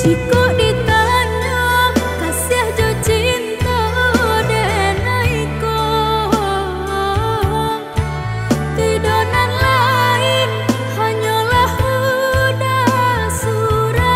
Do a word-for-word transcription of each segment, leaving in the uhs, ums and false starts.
Jikok ditanyo kasiah jo cinto, den ai ko, tidak nan lain, hanyolah udah surang.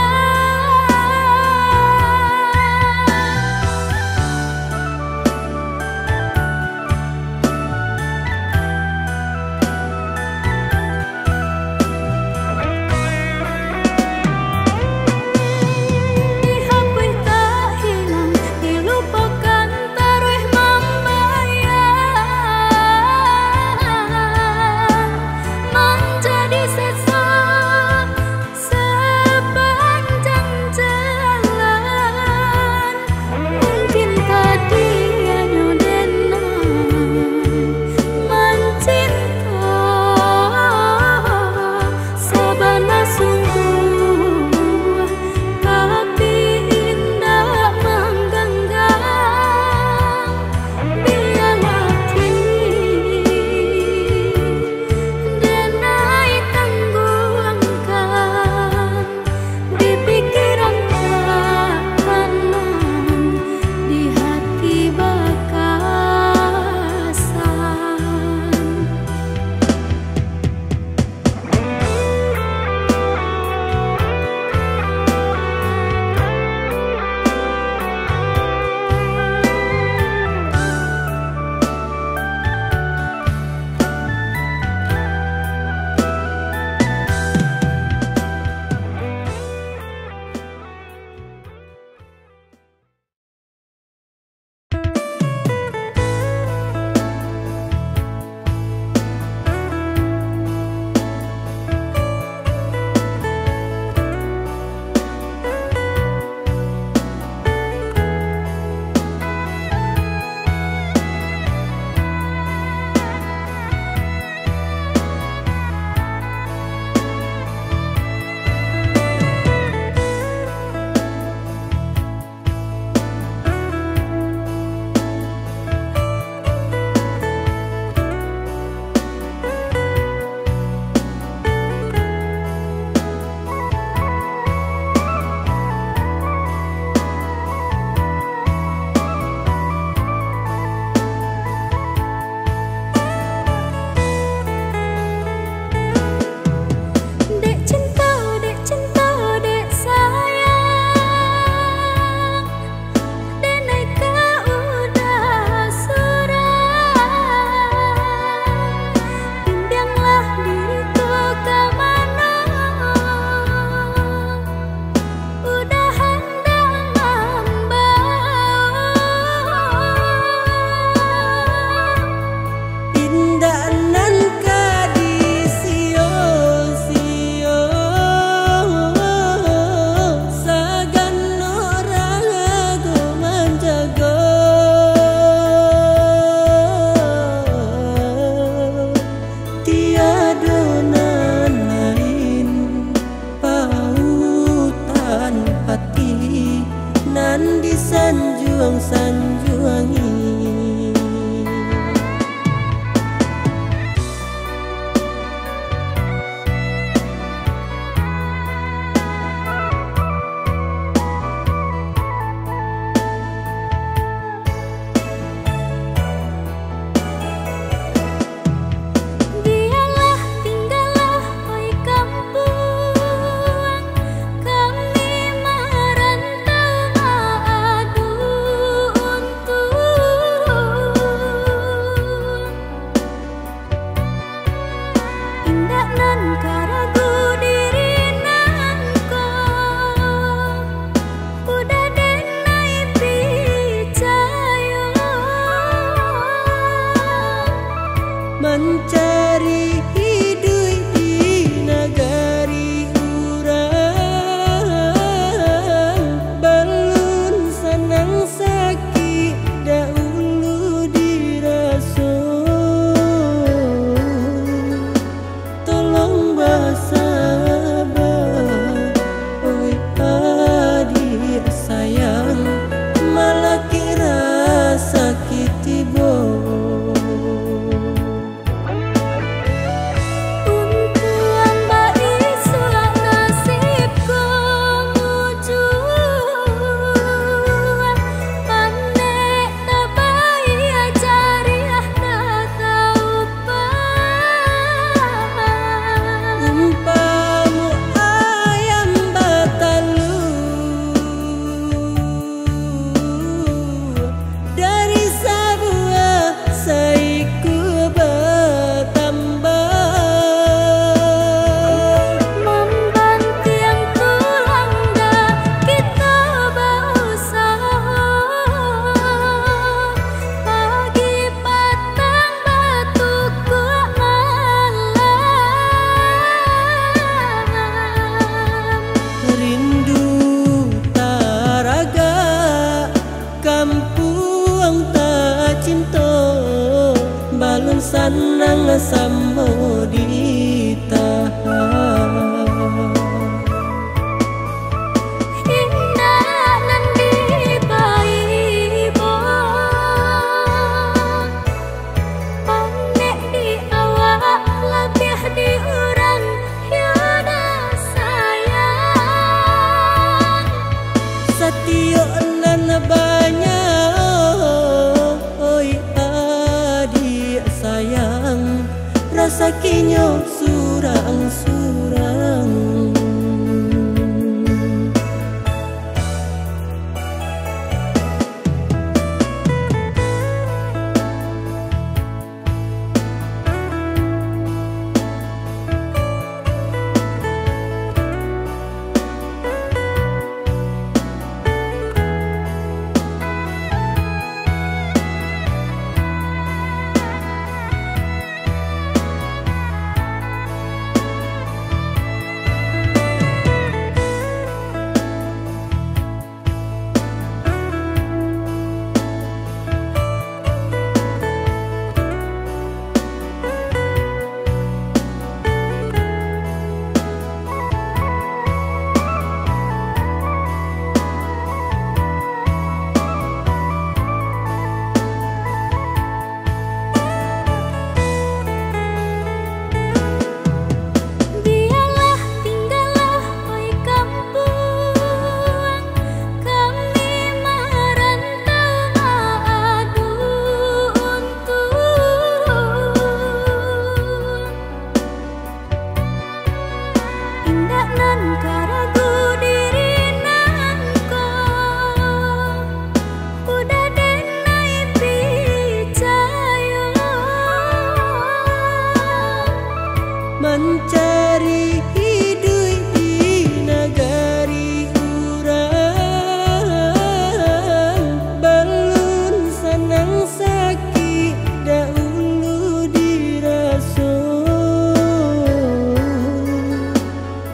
Ari iduik di nagari urang, balun sanang sakik dahulu diraso.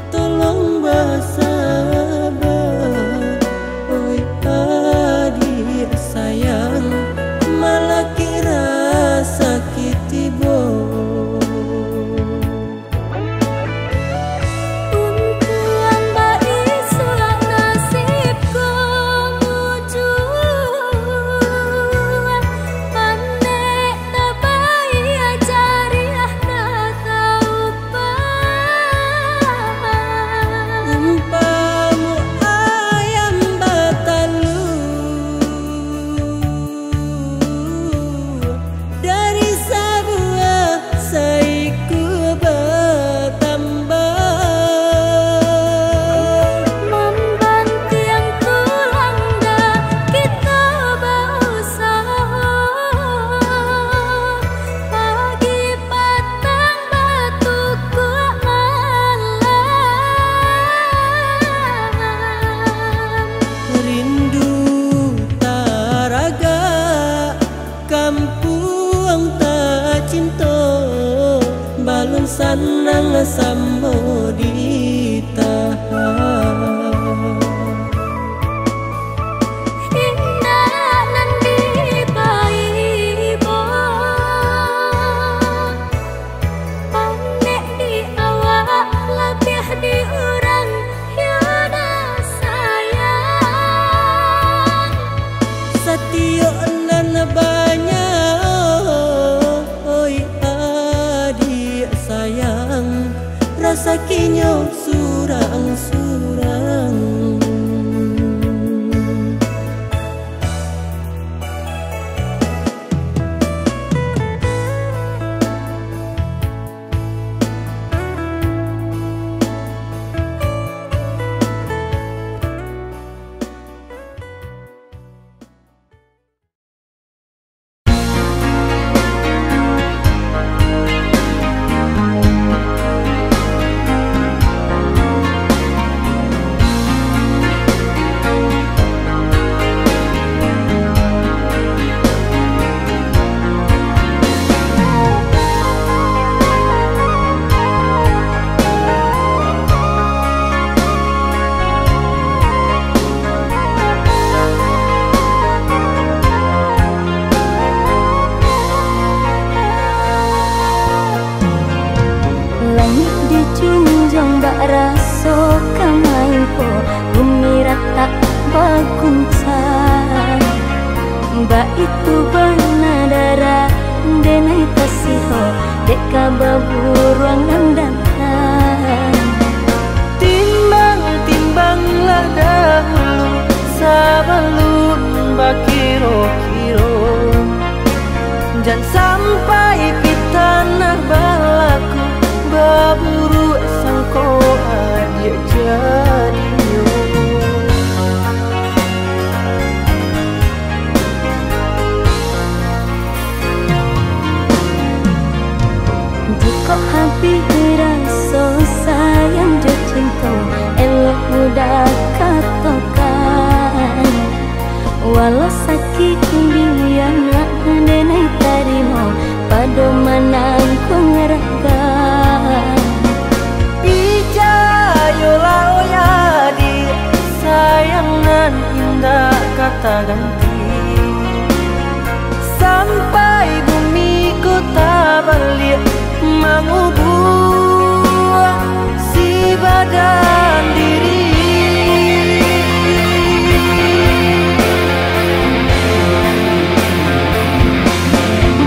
Tolong basaba, oi adiak sayang, malah kira sakik tibo. Untuang baisuak nasib ko mujua, pandek tabayia jariah ka taupan. Umpamo ayam batalua, dari sabuah saiku batambah. Mambantiang tulang dah kito bausaho, pagi patang batukuak malam. Rindu taragak kampuang tacinto, balun sanang samo ditahan. Indak nan dipaibo, pandek di awak labiah di urang yo dah sayang. Satiyok nan banyak, oi adiak sayang, rasakinyo surang-surang. Langik dijunjuang bak raso ka maimpo, bumi ratak baguncang. Baitu bana darah denai tasiho, dek ka baburuang nan datang. Timbang-timbanglah dahulu sabalun bakiro-kiro. Jan sampai pitanah balaku, baburuak sangko adiak jadinyo. Jikok habih raso sayang jo cinto, elok mudah katokan. Walau sakik biang denai tarimo, pado manangkuang raga. Picayolah, oi adiak, sayang nan indak ka taganti. Sampai bumi ko tabaliak mangubua si badan diri.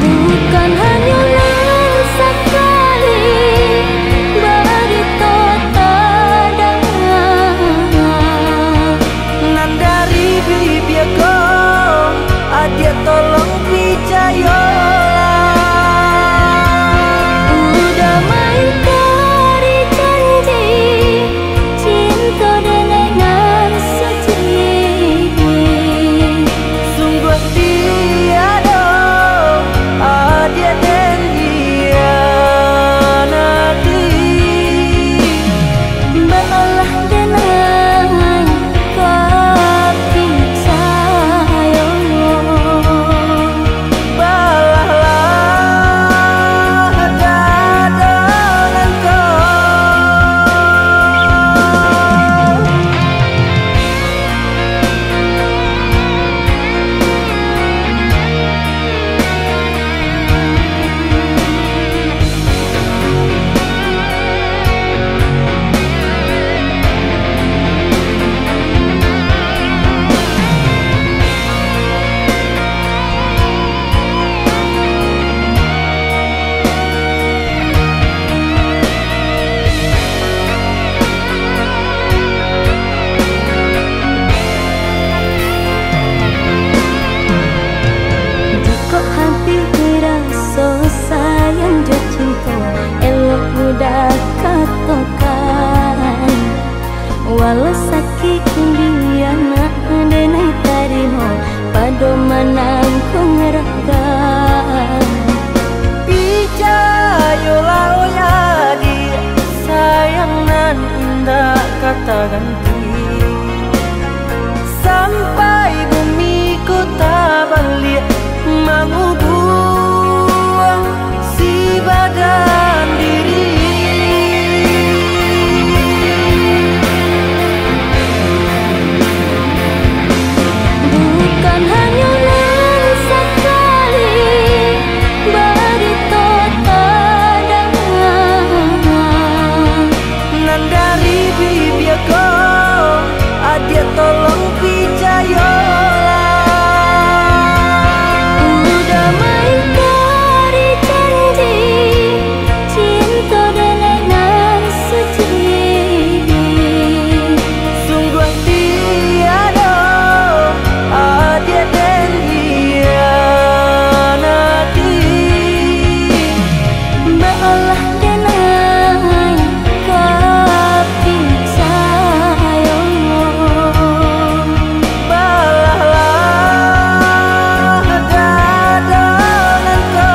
Bukan hanyo nan sakali barito tadanga. Nan dari bibia ko, adiak tolong picayolah. Udah main ganti. Sampai bumi ko tabaliak, mangubua si badan diri. Bukan hanyo nan sakali barito tadanga. Nan dari bibia ko, adiak tolong picayolah. Udah maingkari janji, cinto denai nan suci. Sungguah tiado adiak den hianati. Baalah denai ka picayo. Balahlah dado nan ko.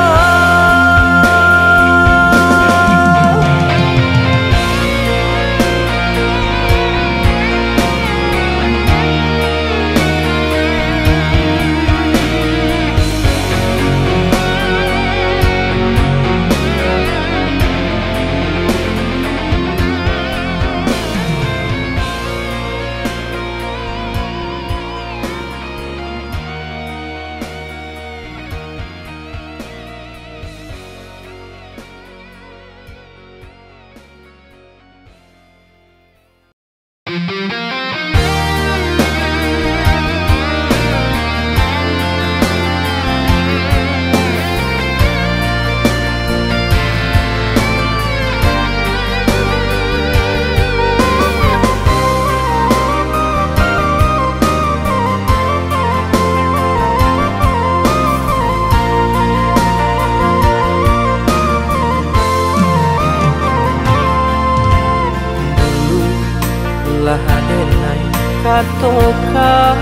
Dulu lah denai katokan,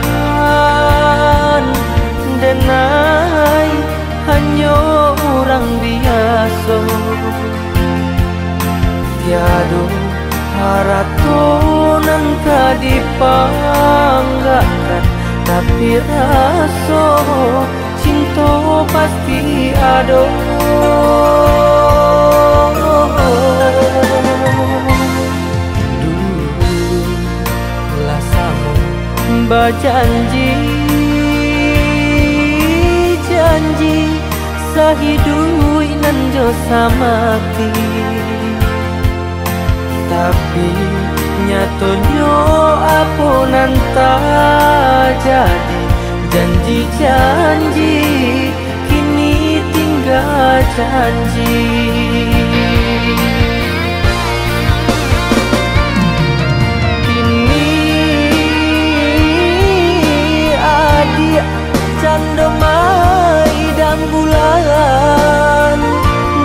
denai hanyo urang biaso. Tiado harato nan ka dipanggakkan, tapi raso cinto pasti ado. Dulu lah samo bajanji, janji sahiduik nan jo samati. Tapi nyatonyo apo nan tajadi, janji-janji kini tingga janji. Kini adiak cando maidang bulan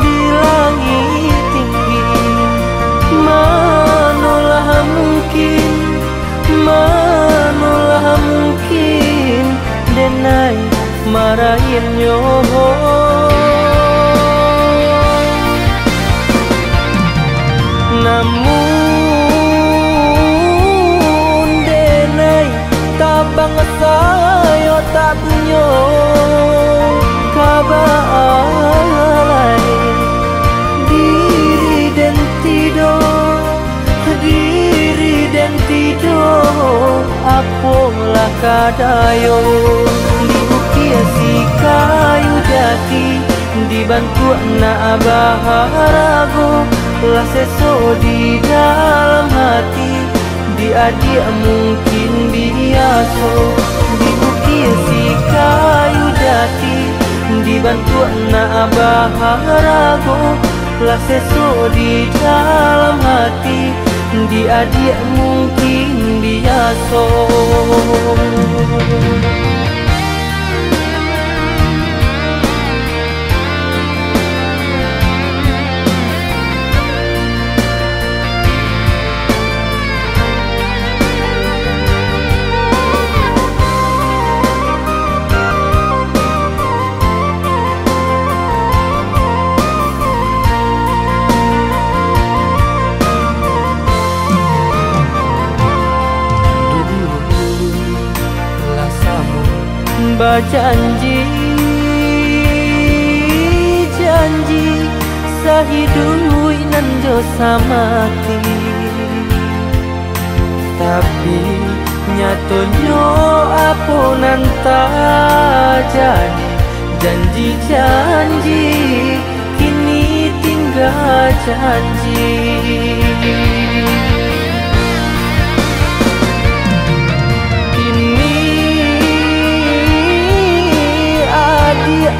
di langik tinggi. Manolah mungkin, manolah mungkin, denai marainnyo. Namun denai tabang sayo tak punyo kaba lai. Diri den tido, diri den tido, apolah ka dayo. Diukir si kayu jati, dibantuak nak baharago, lah seso di dalam hati. Di adiak mungkin biaso, diukir si kayu jati, dibantuak nak baharago, lah seso di dalam hati. Di adiak mungkin biaso. Bajanji, janji, sahiduik nan jo samati. Tapi, nyatonyo apo nan tajadi? Janji-janji, kini tingga janji. Kini adiak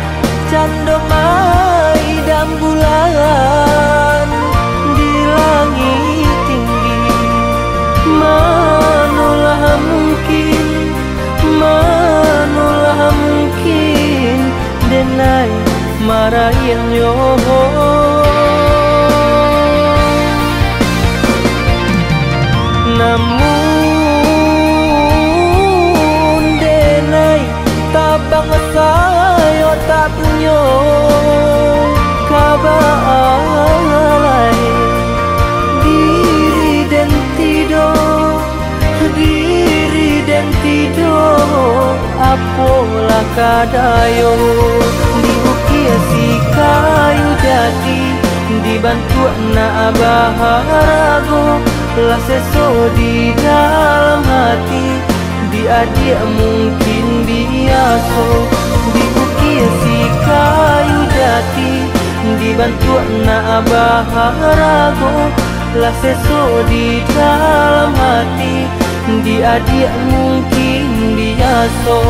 cando maidam bulan di langik tinggi. Manolah mungkin, manolah mungkin, denai maraiannyo. Namun, denai tabang sayo tak punyo kaba lai. Diri den tido, diri den tido, apolah kadayo. Diukir si kayu jati, dibantuak nak baharago, lah seso di dalam hati. Di adiak mungkin biaso, diukir si kayu jati, dibantuak nak baharago, lah seso di dalam hati. Di adiak mungkin biaso.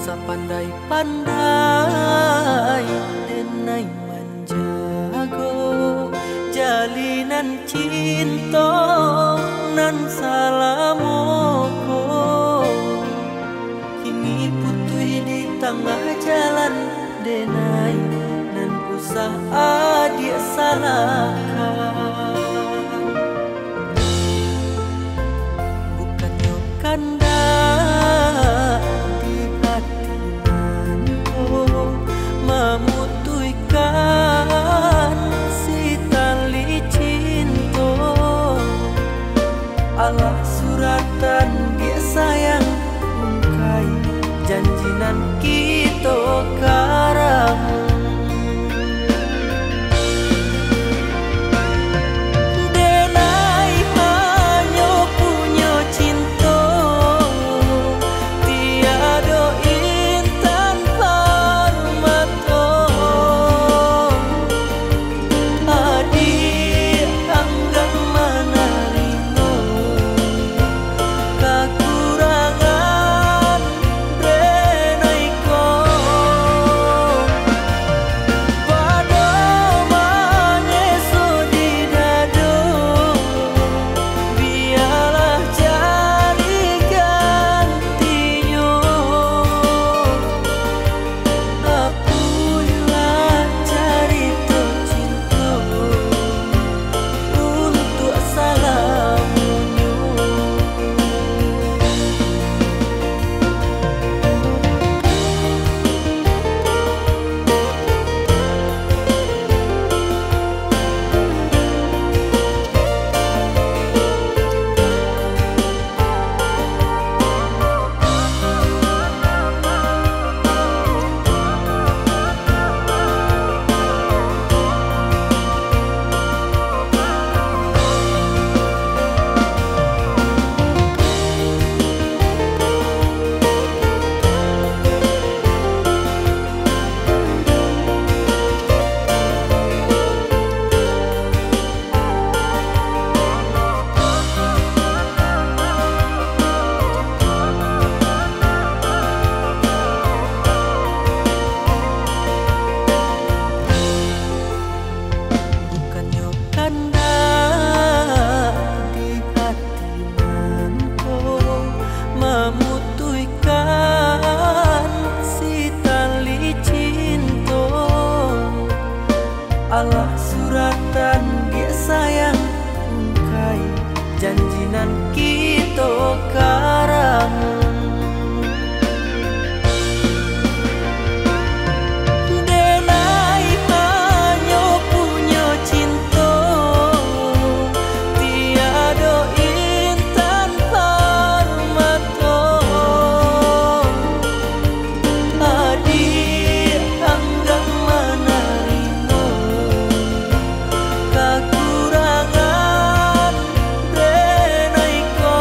Sapandai-pandai denai manjago jalinan cinto nan salamo ko. Kini putuih di tangah jalan, denai nan usah adiak salahkan. Bukannyo kandak di ati nan ko mamutuihkan si tali cinto. Alah suratan diak sayang, ungkai janji nan kito karamu. Alah suratan, Diak sayang, ungkai janji nan kito karamu. Denai hanyo punyo cinto, tiado intan parmato. Adiak anggah manarimo kakurangan denai ko.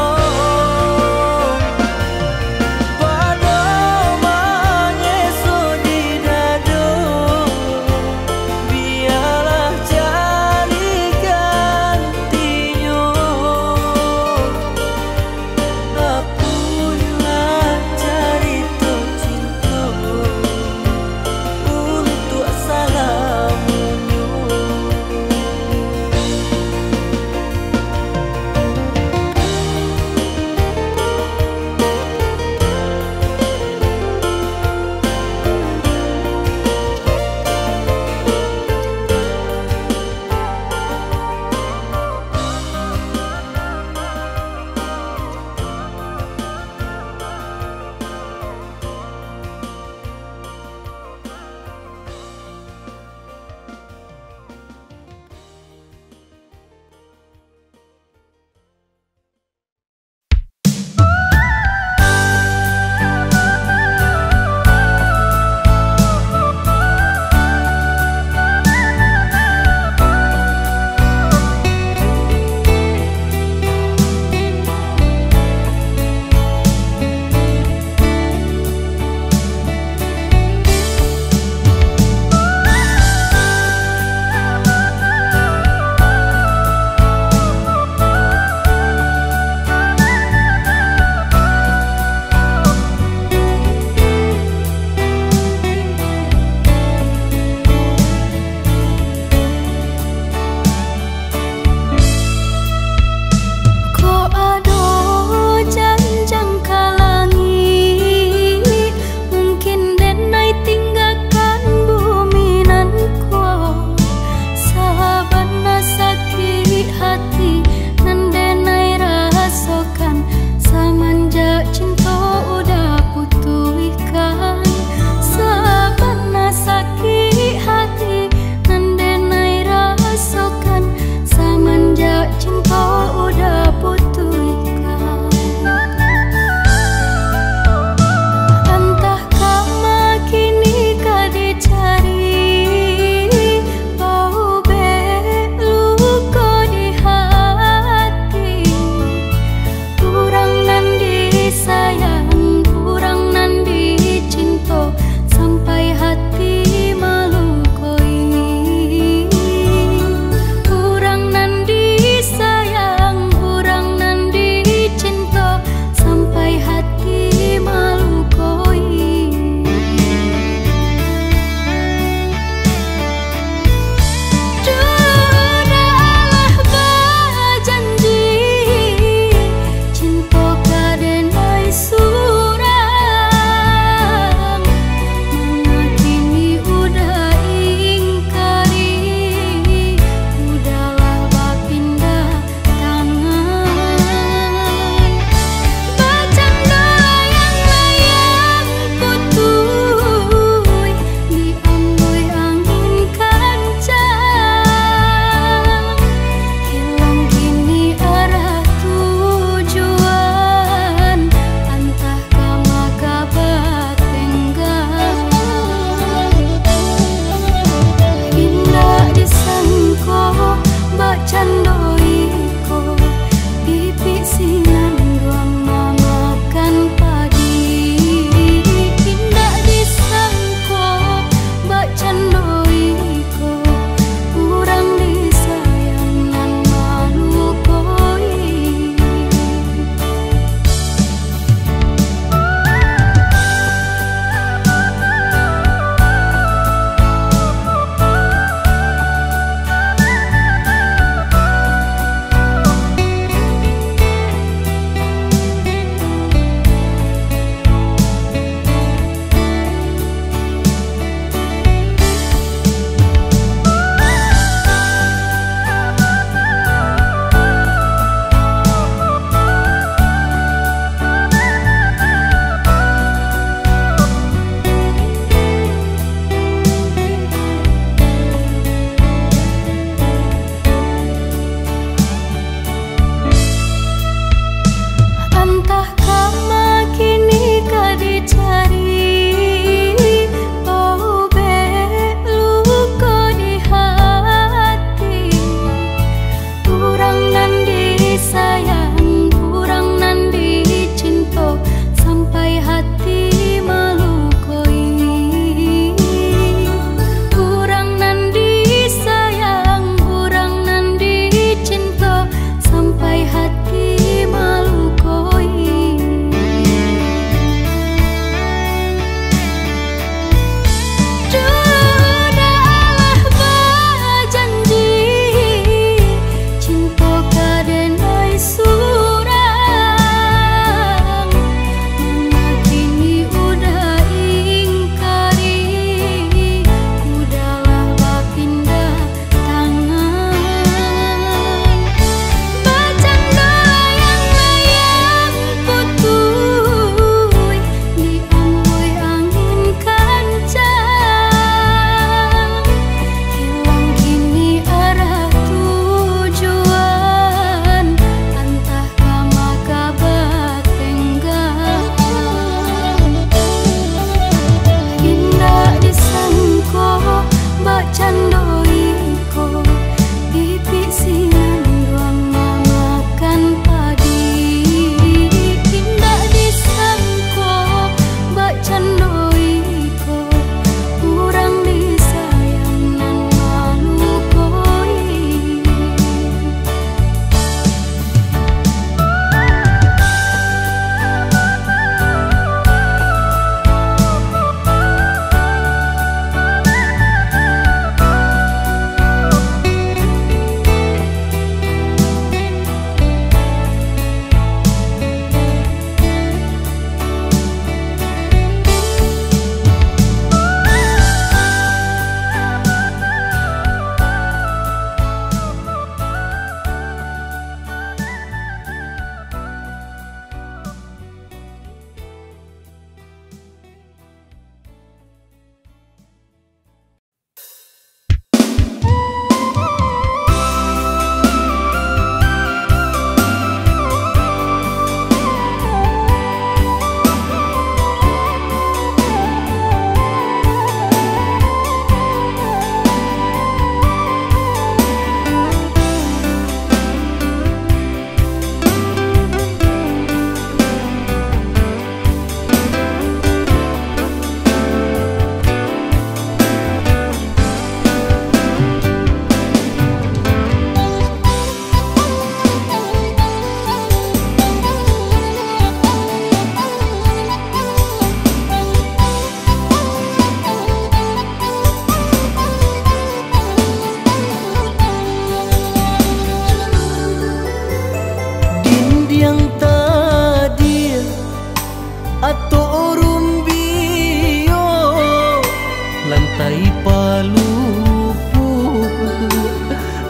Lantai palupuak,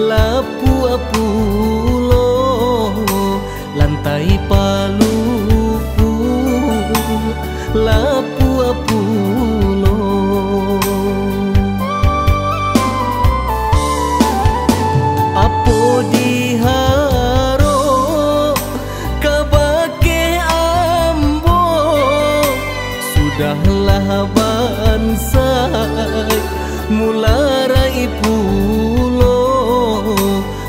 lapuak pulo, lantai palupuak, lapuak pulo. Apo diharok kabake ambo, sudahlah bansaik mularai pulo,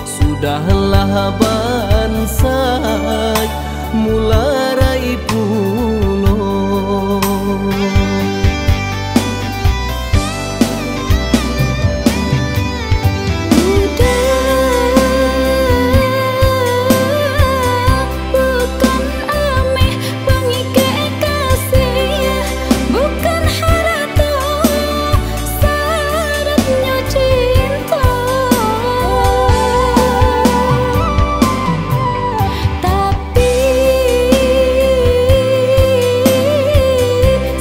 sudahlah bansaik mularai pulo. Bukan ameh pangikek kasih, bukan harato saratnyo cinto. Tapi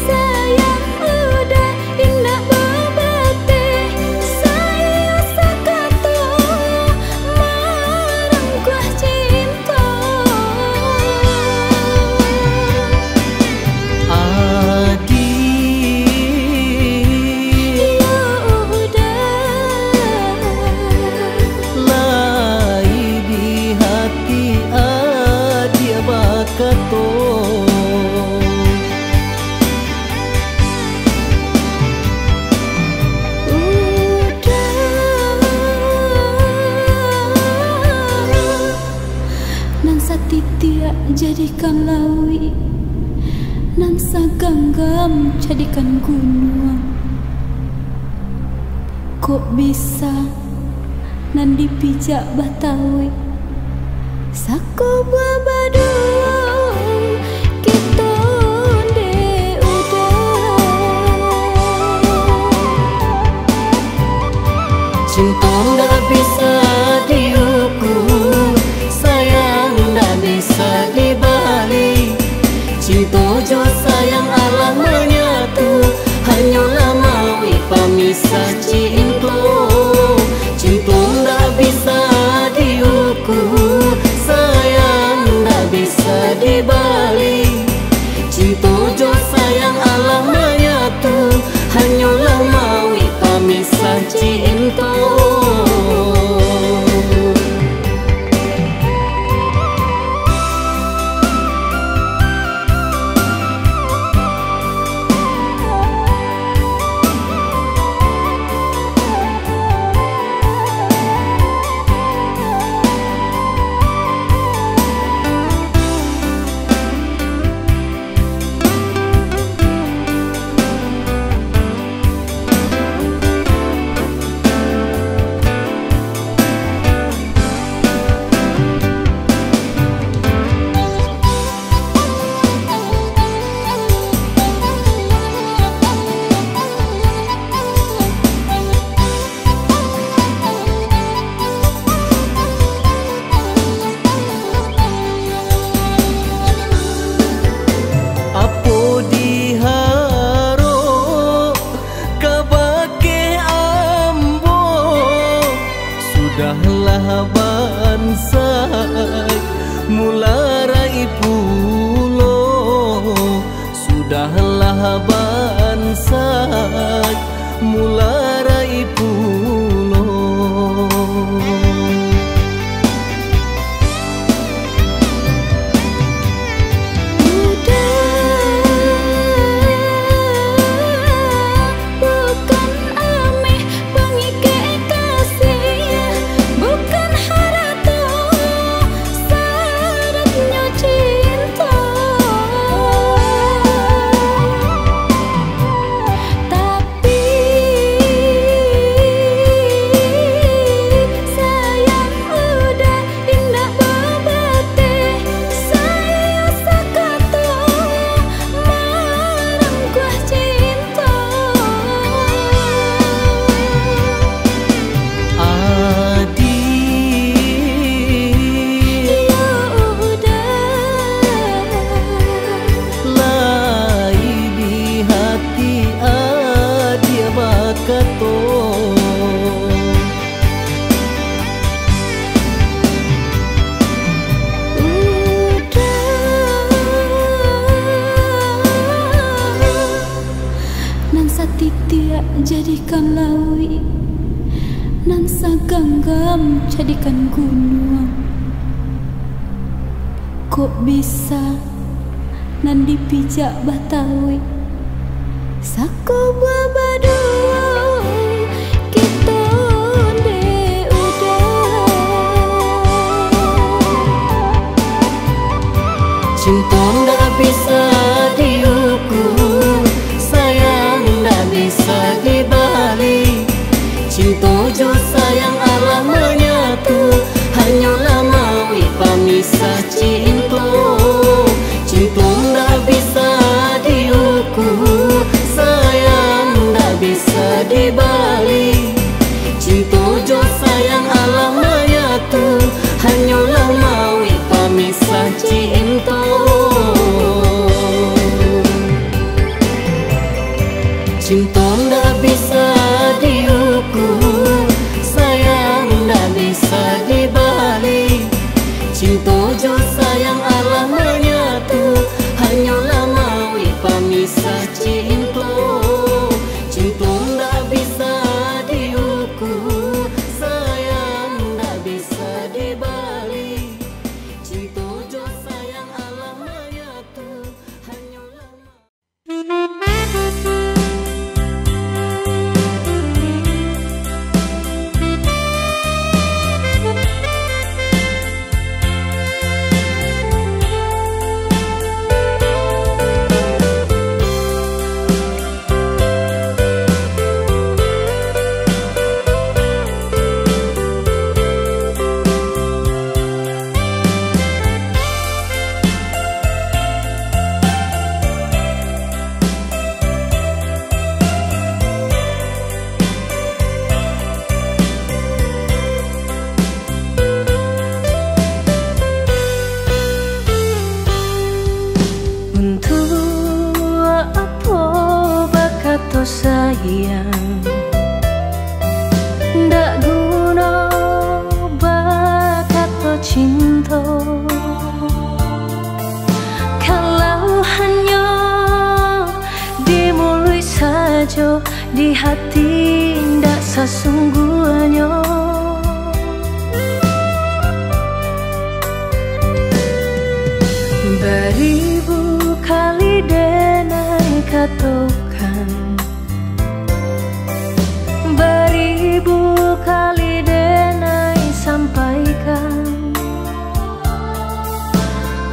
sayang udah indak babateh, sayang sakato marangkuah cinto. Adik, iyo udah. Lai di hati adik bakato. Udah. Nan satitiak jadikan lauik, nan saganggam jadikan gunuang. Kok bisa nan dipijak batauik, sakubuah baduo kito dek udah. Cinto ndak bisa diukur, sayang ndak bisa dibali. Cinto jo sayang alah manyatu, hanyolah mauik pamisah cinto. Cinto ndak bisa diukur, sayang ndak bisa dibali. Cinto jo sayang alah manyatu, hanyolah mauik pamisah cinto. Apo diharok kabake ambo, sudahlah bansaik mularai pulo. Sudahlah bansaik mularai pulo. Udah, bukan ameh pangikek kasih, bukan harato saratnyo cinto. Tapi Jadikan lauik nan saganggam, jadikan gunuang. Kok bisa nan dipijak batauik, sako buah baduo kito dek udah. Cinto ndak bisa diukur, sayang ndak bisa dibali. Cinto jo sayang alah manyatu, hanyolah mauik pamisah cinto. Cinto ndak bisa diukur, sayang ndak bisa dibali. Cinto jo sayang alah manyatu, hanyolah mauik pamisah cinto. Cinto ndak bisa diukur, sayang ndak bisa dibali. Cinto jo sayang alah manyatu, hanyolah mauik pamisah cinto. Cinto ndak bisa diukur, sayang ndak bisa dibali. Cinto jo sayang alah manyatu, hanyolah Untuak apo bakato sayang? Ndak guno bakato cinto. Kalau hanyo di muluik sajo, di hati ndak sasungguahnyo. Baribu kali denai katokan, baribu kali denai sampaikan.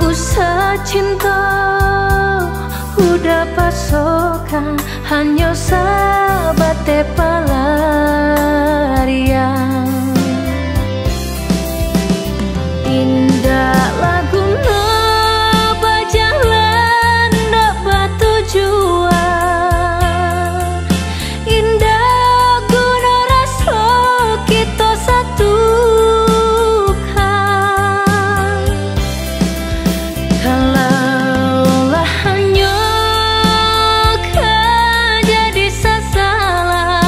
Usah cinto, udah pasokan, hanyo sabateh palarian. Indak lah guno bajalan ndak batujuan, indak guno raso kito satukan. Kalau lah hanyo ka jadi sasalah,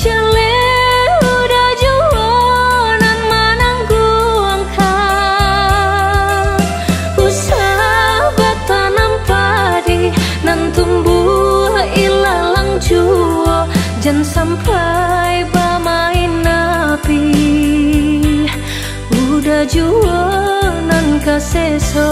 jaleh udah juo nan manangguangkan. Usah batanam padi, nan tumbuah ilalang juo, jan sampai bamain api. Udah juo nan ka seso.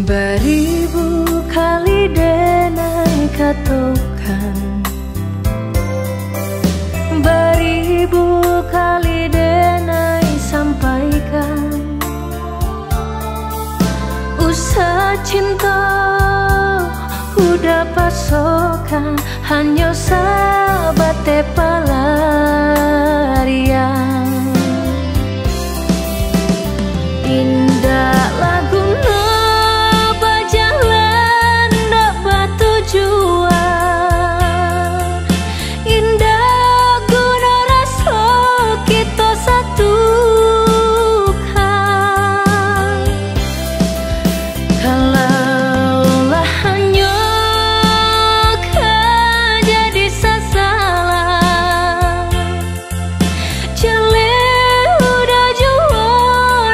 Baribu kali denai katokan, baribu kali denai sampaikan. Sacinto udah pasokan, hanyo sabateh palarian. Indak lah guno bajalan ndak batujuan. Indak guno raso kito satukan. Kalau lah hanyo ka jadi sasalah, jaleh udah juo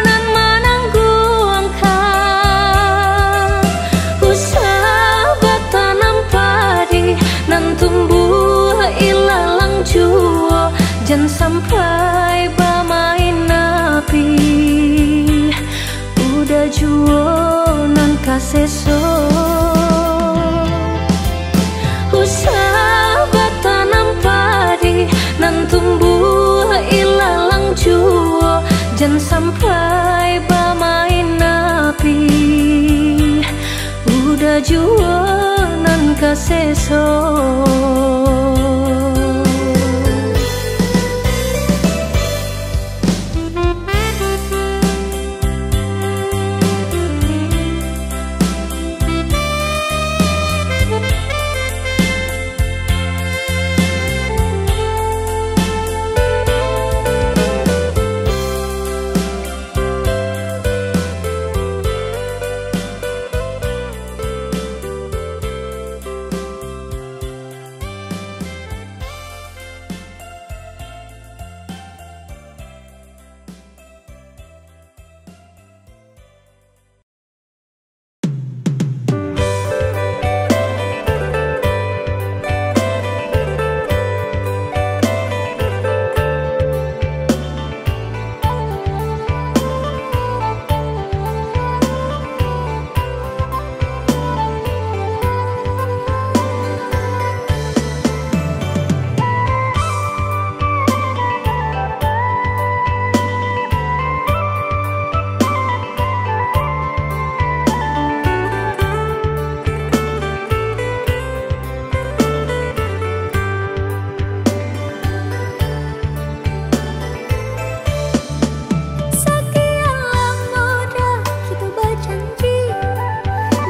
nan manangguangkan. Usah batanam padi nan tumbuah ilalang juo, jan sampai bamain api. Udah juo nan kaseso. Usah batanam padi nan tumbuah ilalang juo, jan sampai bamain api. Udah juo nan kaseso. Sakian lamo dah kito bajanji,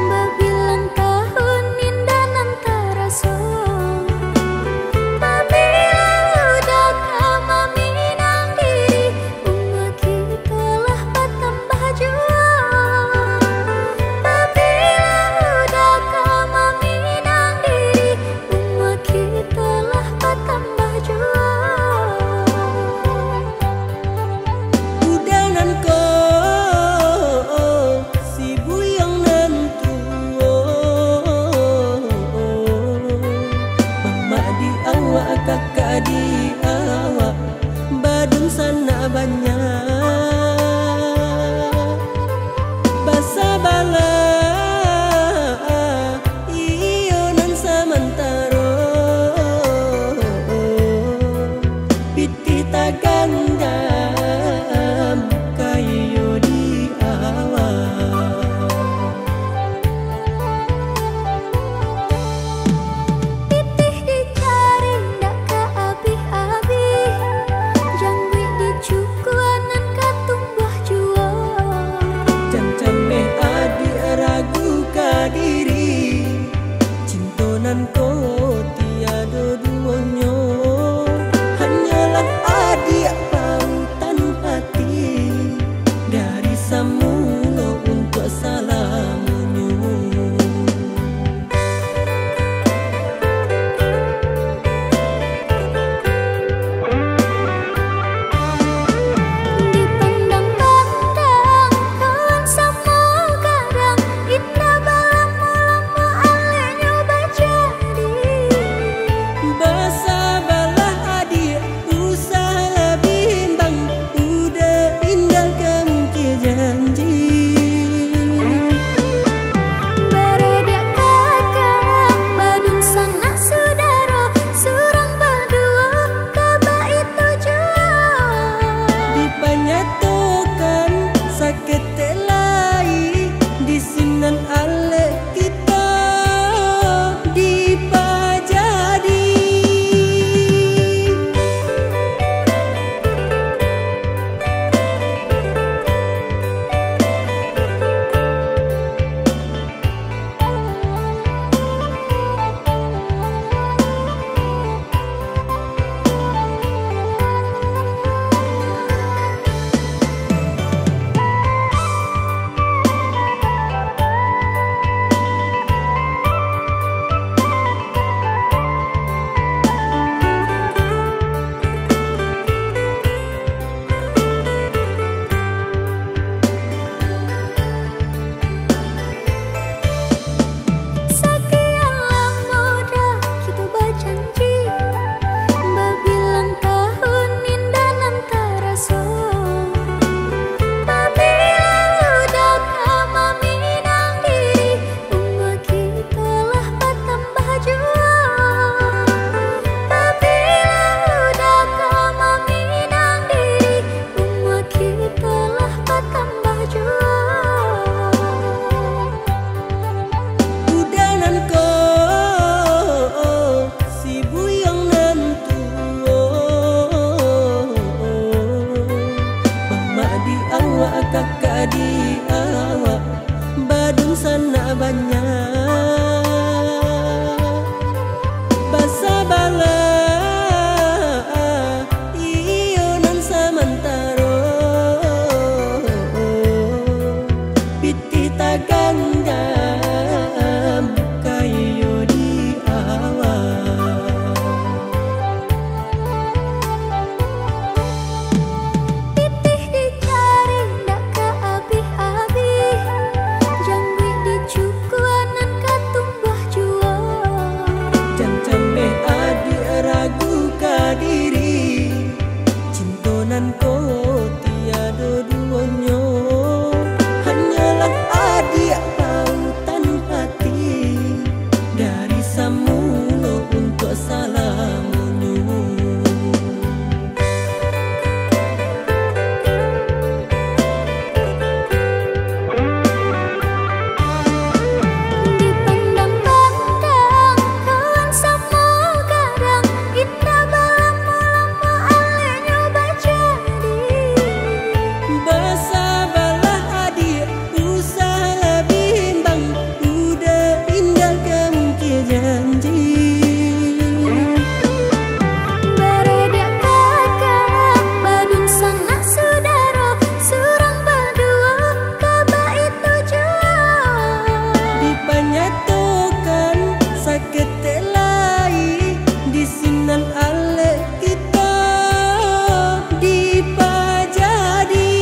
babilang tahun indak nan taraso. Babilang udah ka maminang diri, umua kito lah batambah juo. Babilang udah ka maminang diri, umua kito lah batambah juo. Udah nan ko, si buyuang nan tuo, mamak di awak, kakak di awak, badunsanak banyak. Basabalah, iyo nan samantaro, pitih tagandam, kayo di awak. Pitih dicari ndak ka abih-abih, jangguik dicukuan nan ka tumbuah juo. Jan cameh adiak ragu ka diri, cinto nan ko tiado duonyo, hanyolah adiak pautan ati, dari samulo untuak salamonyo. Dipandang-pandang kawan samo gadang, indak balamo-lamo aleknyo bajadi. Di awak badunsanak banyak, basabalah iyo nan samantaro, pitih tagandam kayo di awak. Pitih dicari ndak ka abih-abih, jangguik dicukua nan ka tumbuah juo. Jan cameh adiak ragu ka diri, cinto nan ko tiado duonyo, hanyolah adiak pautan hati, dari samulo untuak salamonyo. Dipandang-pandang kawan samo gadang, indak balamo-lamo aleknyo bajadi. Basabalah adiak, usahlah bimbang, uda indak ka mungkir janji. Baradiak kakak, badunsanak sudaro, surang baduo ka baitu juo. Dipanyatokan saketek lai, di sinan alek kito dipajadi.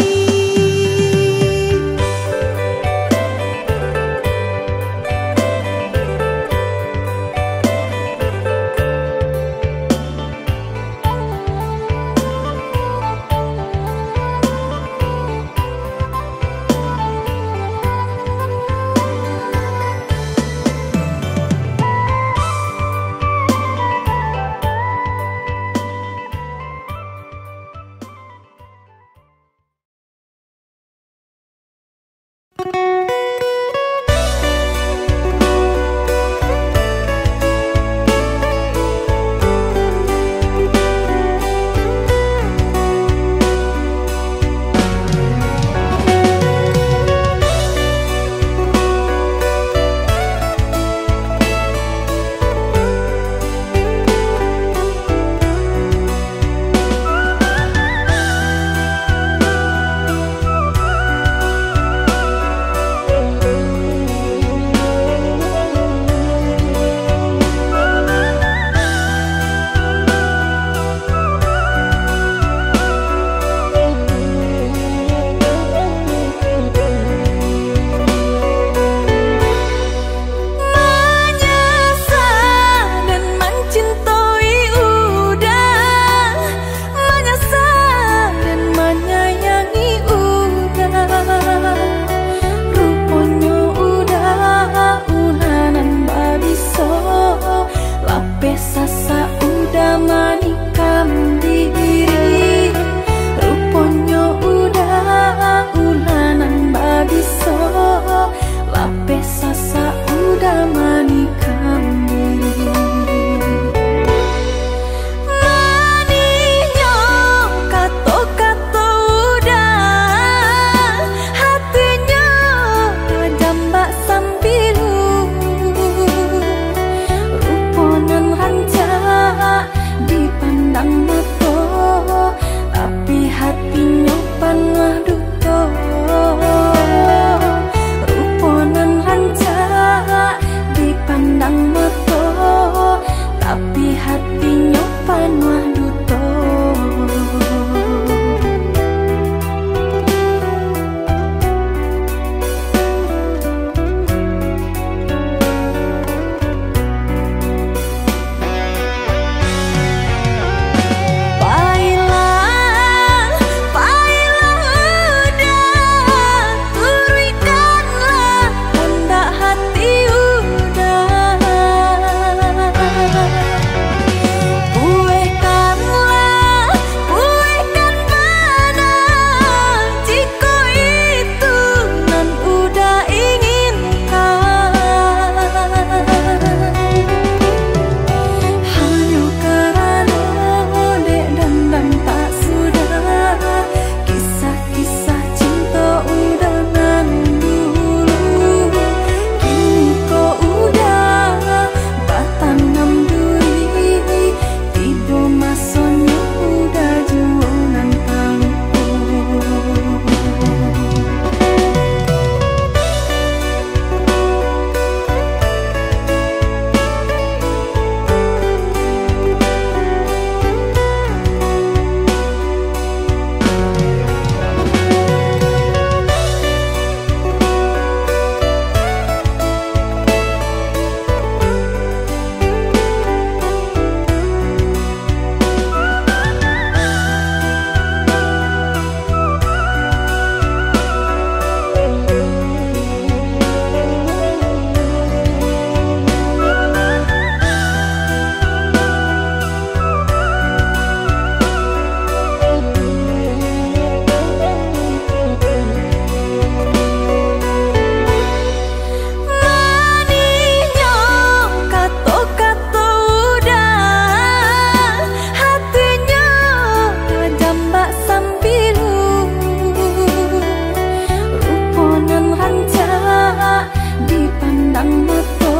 mato,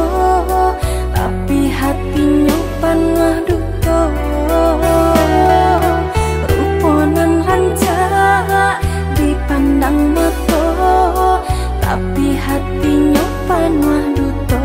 tapi hatinyo panuah duto. Rupo nan rancak dipandang mato, tapi hatinyo panuah duto.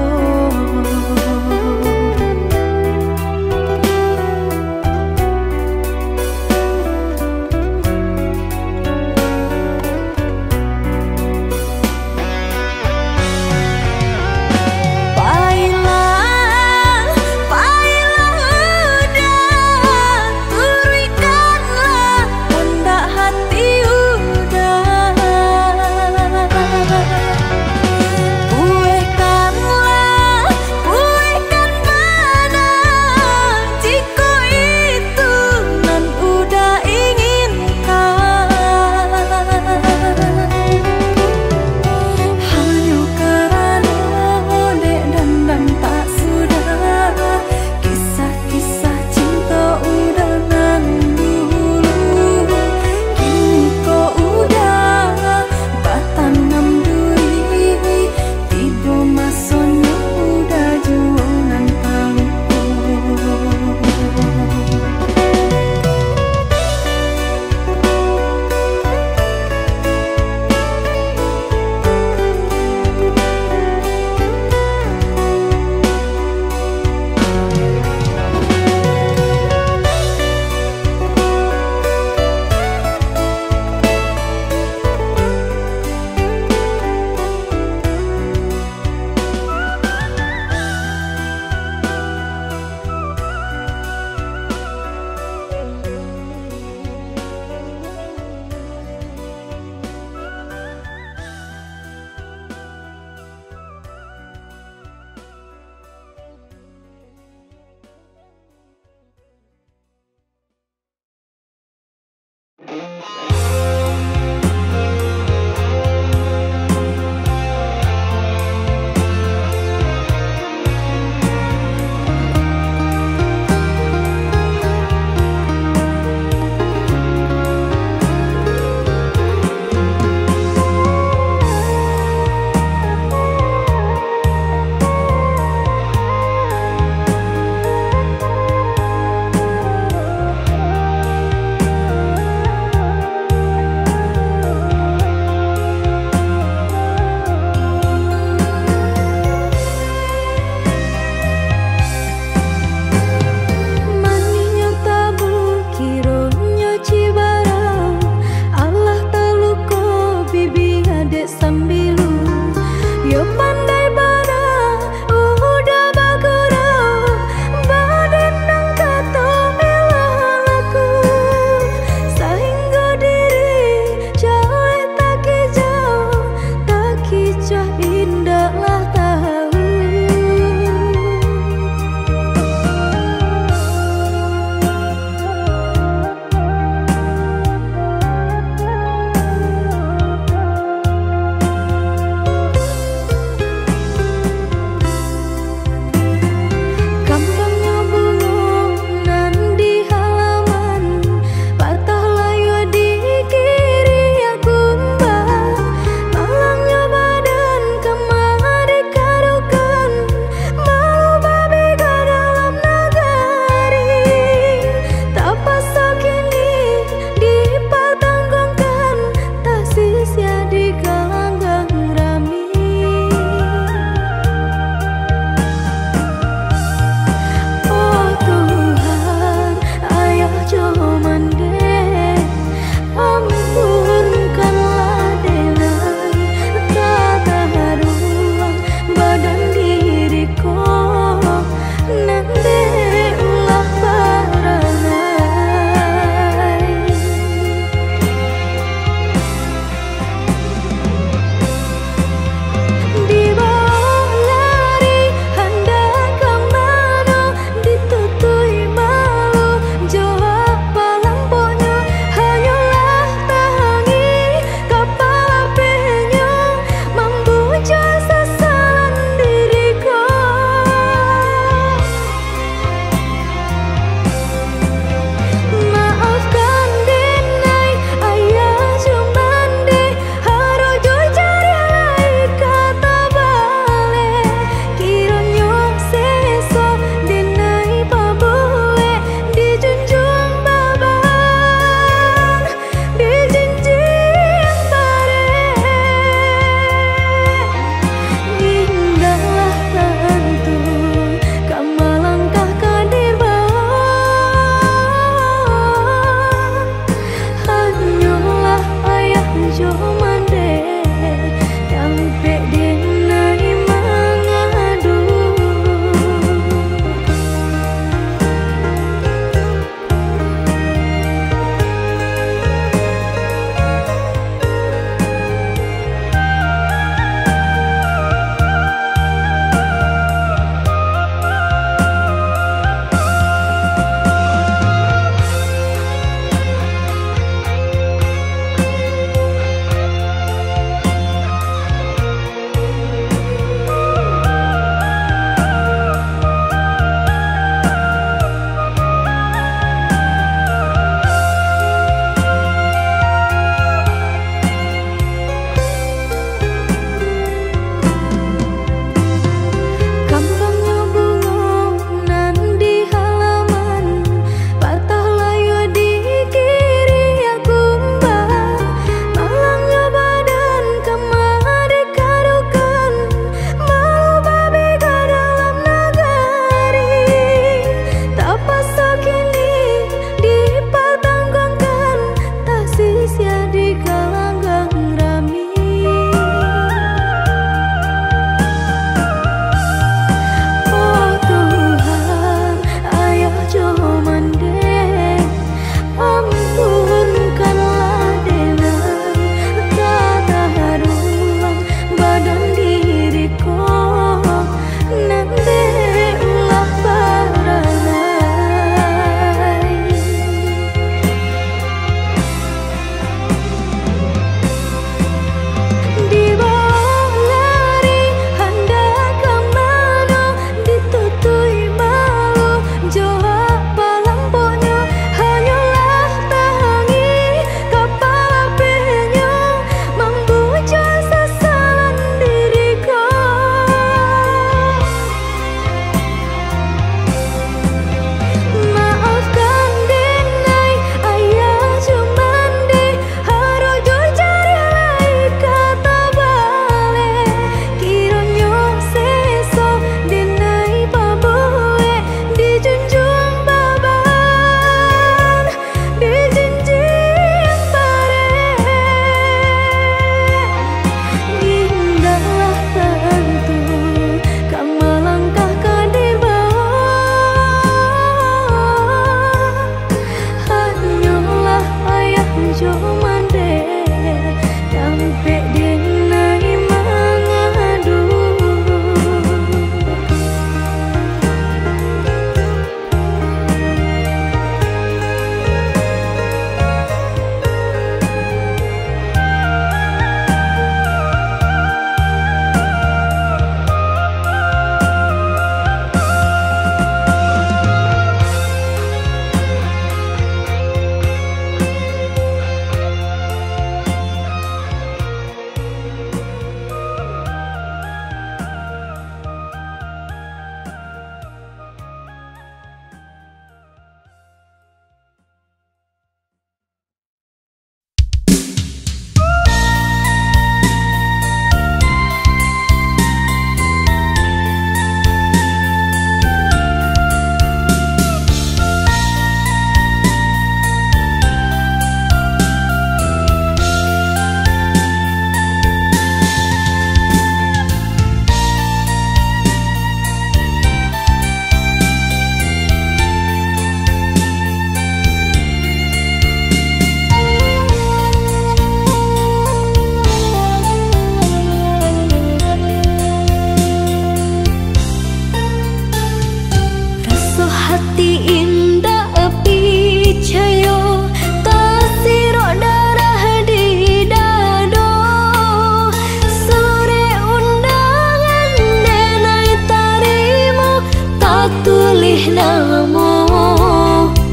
Namo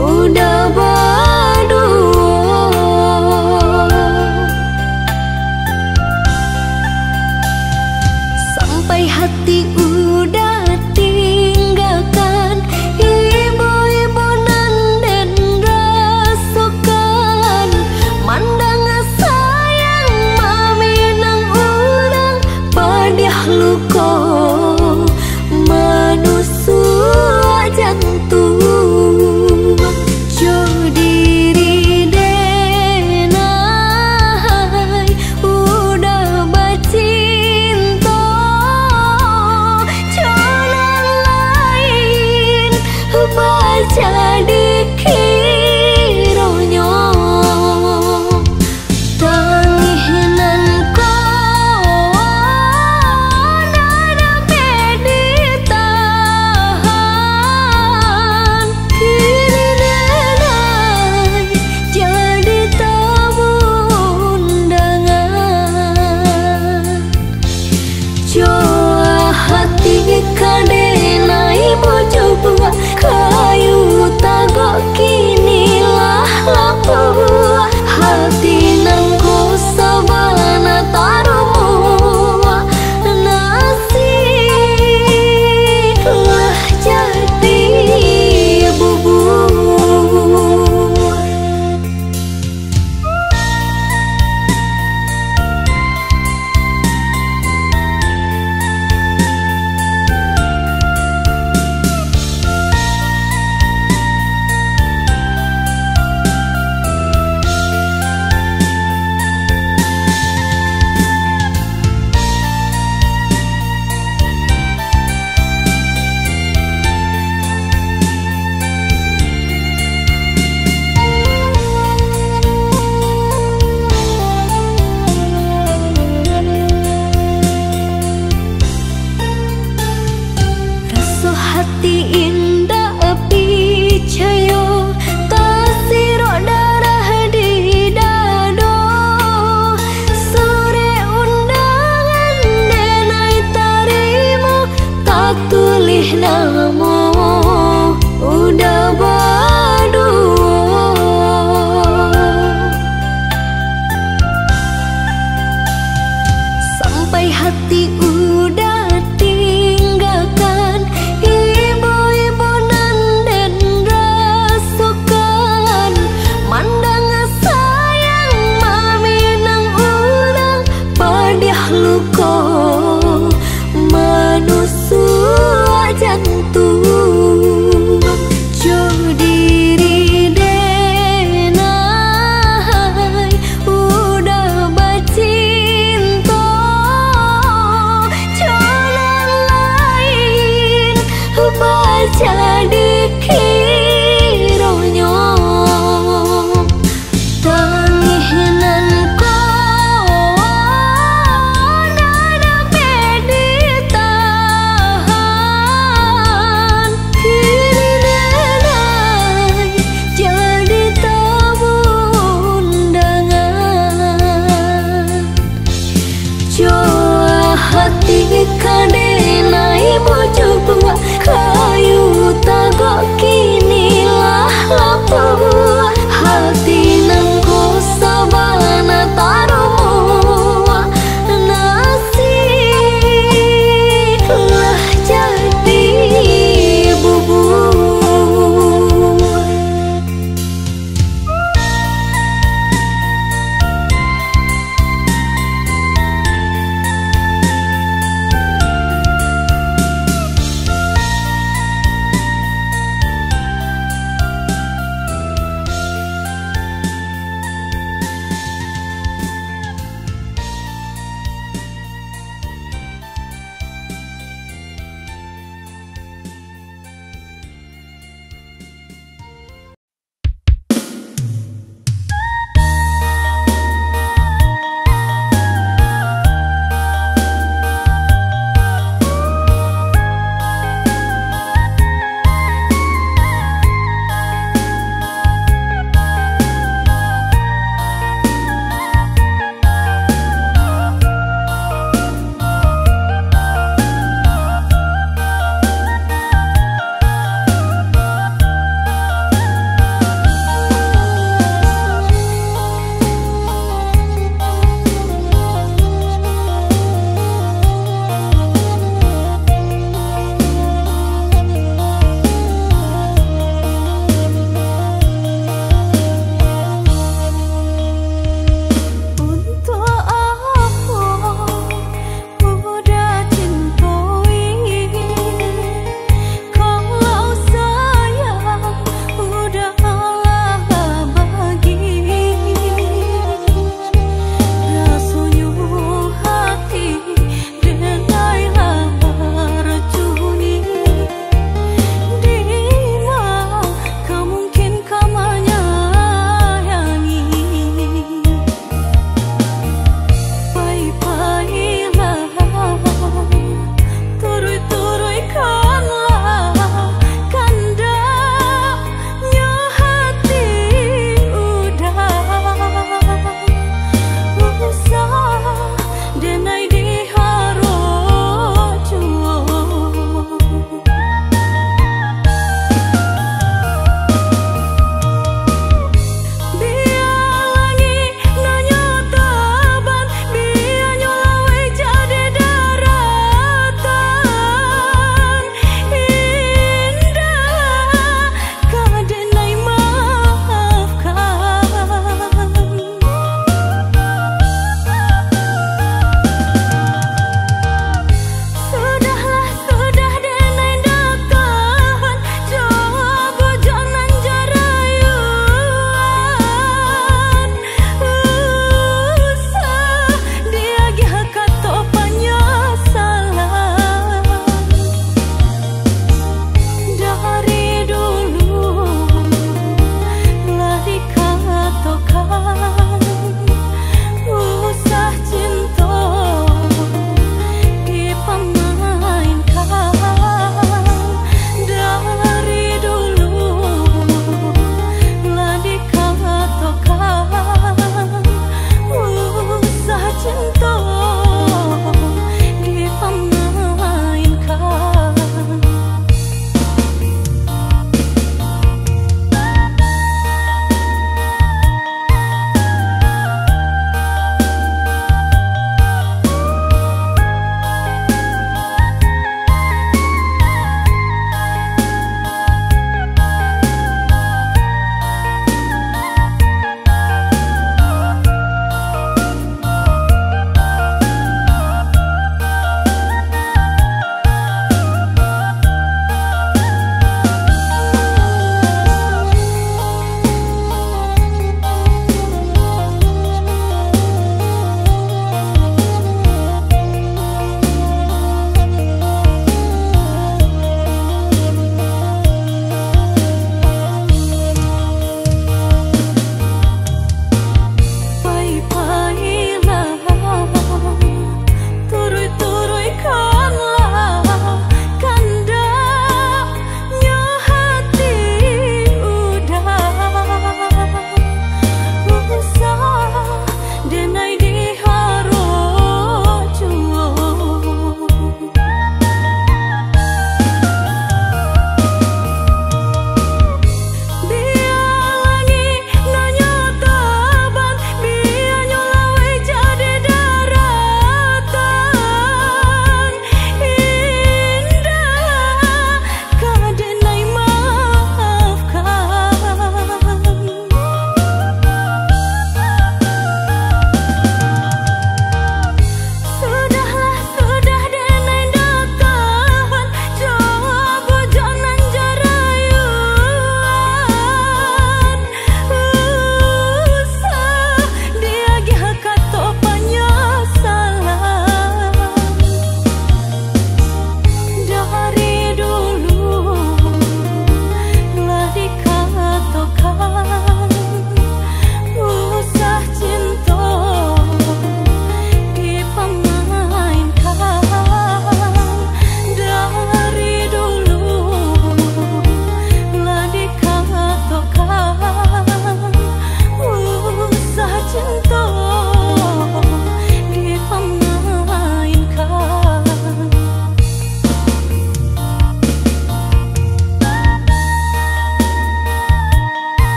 udah baduo. Sampai hati udah tinggakan, ibo-ibo nan den rasokan. Mandanga sayang maminang urang, padiah luko manusuak jantuang. Jo diri den ai udah bacinto, jo nan lain bajadi kironyo. Tangih nan ko ndak dapek ditahan, kini den ai jadi tamu undangan. Jo hati ka den ai bujubuak, kayu tagok kini lah lapuak. Hati nan ko sabana tarumuak, nasib lah jadi bubuak. Raso hati indak picayo, tasirok darah di dado. Surek undangan den ai tarimo, tatulih namo udah baduo. Sampai hati udah tinggakan, ibo-ibo nan den rasokan. Mandanga sayang maminang urang, padiah luko manusuak jantuang. Jo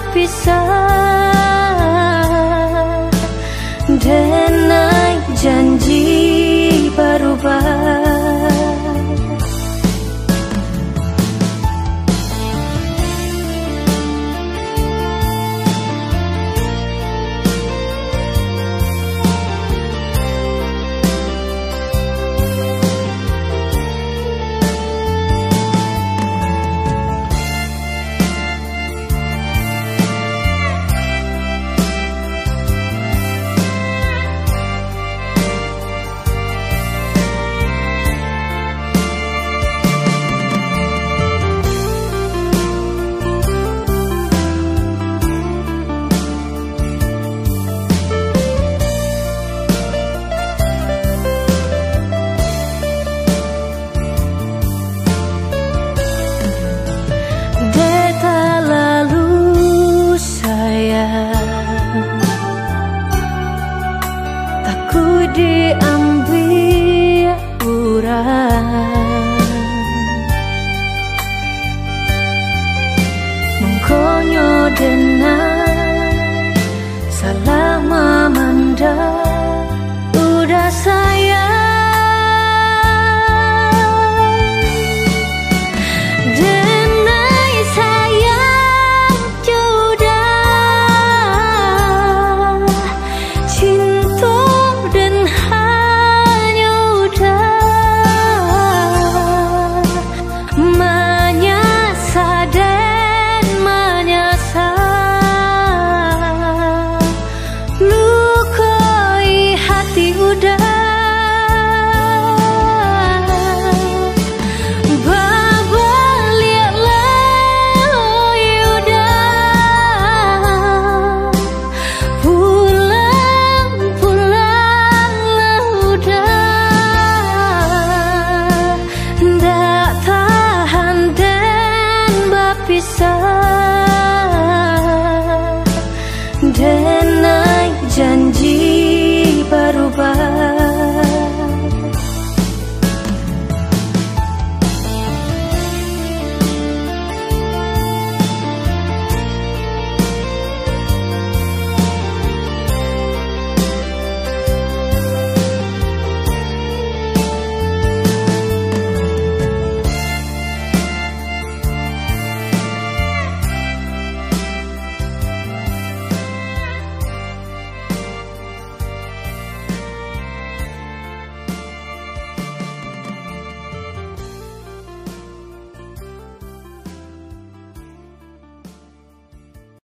Pisah, denai janji barubah. Dek talalu sayang, takuik diambiak urang. Mangkonyo denai salah mamandang, udah sa-